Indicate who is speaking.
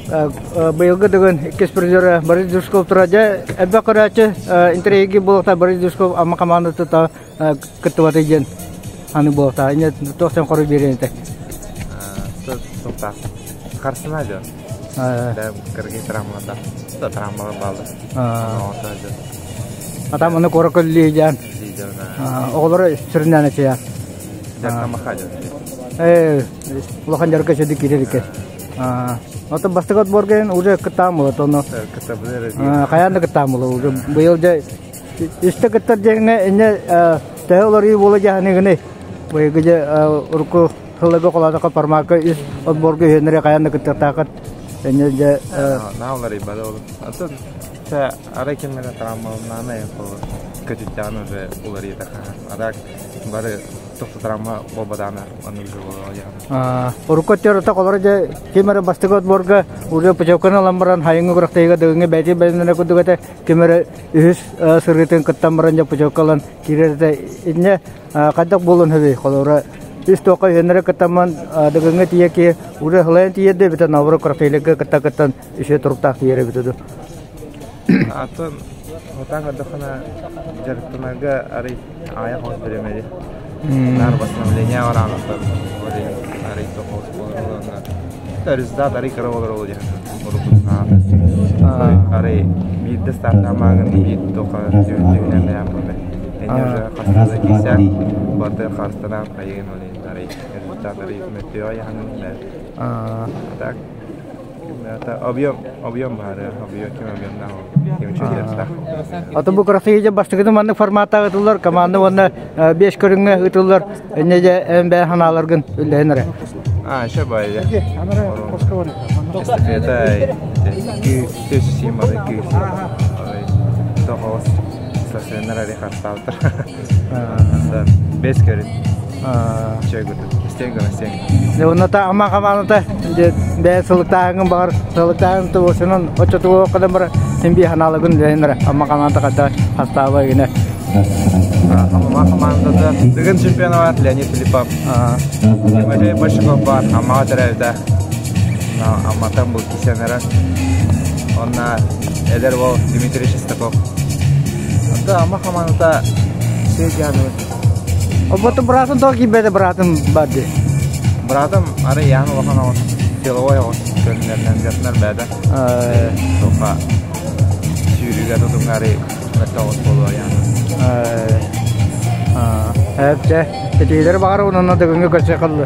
Speaker 1: Быйылгы Дыгын иккис призера Борис Душков турар. Дьэ, элбэх көрөөччү интэриэһиргиир буолуохтаах Борис Душков Амма хамаандата кыттыбата диэн аны буолуохтаах. Инньэ туох сен хоруй биэриэн этэ?
Speaker 2: Сылтаах. Харсына дьон. Кыргый травмата. Травмалар бааллар.
Speaker 1: Атам аны куора көллүү дьаан. Оҕолоро сүрүннээн эчэйэр. Э, улахан дьарыкка сөдүк киирэр экен. Ото бастакы отборга уже кыттаан була тону. Хайаан да кыттаан була уже быйыл дьэ үстэ кыттар дьэҥҥэ инне төһө олоруу буола дьаһаныгыны быйылгы дьэ урукку сылларга холоотоххо формакка үс отборга үһүөннэри хайаан да кыттыахтааххыт инне дьэ
Speaker 2: Нааларыйбада ол. Атын арай кимнэрэ травмаланнаана көтүттэҕин уже уларыйда. А так бары тохтотарамма буолбатаана оннук же буолуо.
Speaker 1: Урукку өттүгэр ытах олоро дьэ ким эрэ бастакы отборга уже путевканы ылан баран хайыҥҥы күрэхтэһиигэ дыгыҥҥа бэйэтин бэлэмнэнэ курдук этэ ким эрэ үһүс сырыытын кыттан баран дьэ путевка ылан киирэр этэ инньэ хайдах буолуон сөбүй холобура үс туохха үһүөннэрэ кыттамман дыгыҥҥа тиийэ киһи уже сылайан тиийэр да эбитэ наоборот күрэхтэһиилэргэ кытта кыттан үсүө туруктаах тиийэр эбитэ дуу.
Speaker 2: Атын отаан көрдөххүнэ дьарыктанарга арый аҕыйах хос бириэмэли. Наар восстановление бараанаттан арый тохос буолар результат арый кыра болор ол диэн арый биирдэ стартаамааҥын биир тоха түһүнэн бэйэм буолла. Эне уже хастана киисэ баты харстанан хайыгын ол арый результат арый мөттүө яһанын так Объем, объем баары, объем ким объемнаах ким үчүгэйдэх.
Speaker 1: Атын бу күрэхтэһиигэ бастакытын маннык форматтаах ыытыллар, команда уонна биэс көрүҥҥэ ыытыллар. Инньэ дьэ эн бэйэ санааларгын үллэһин эрэ.
Speaker 2: А, еще баайы. Эстафета көс символы күүс. Тоҕус сосеннар ари хастаалтар. Бес көрүн.
Speaker 1: Онно ама хамааната бэйэ сылыктааһыҥын баҕар сылыктааһын туосунан оччотугу кыдан бар син би ханаалыгын үлэһин ама хаманата хадда хастааба гинэ.
Speaker 2: Ама хамаандата Дыгын чемпиона бар Леонид Филиппов. Тимофей Большаков бар Аммаҕа төрөөбүтэ. Амматтан бу кисенера. Онна эдэр уол Дмитрий Шестаков. Онто Амма хамаандата Сергей
Speaker 1: Оботу быраатын тоҕо киирбэтэ быраатым бар дии.
Speaker 2: Быраатым арай яан улахан оҕус, силовой оҕус көрүнэринэн дьатынар бэйэтэ. Тоха сүүрүүгэ тутуҥҥа арай мөттө оҕус буолуо яан.
Speaker 1: Эпчэ, этиилэр баҕар онно дыгыҥҥа көрсө қалды.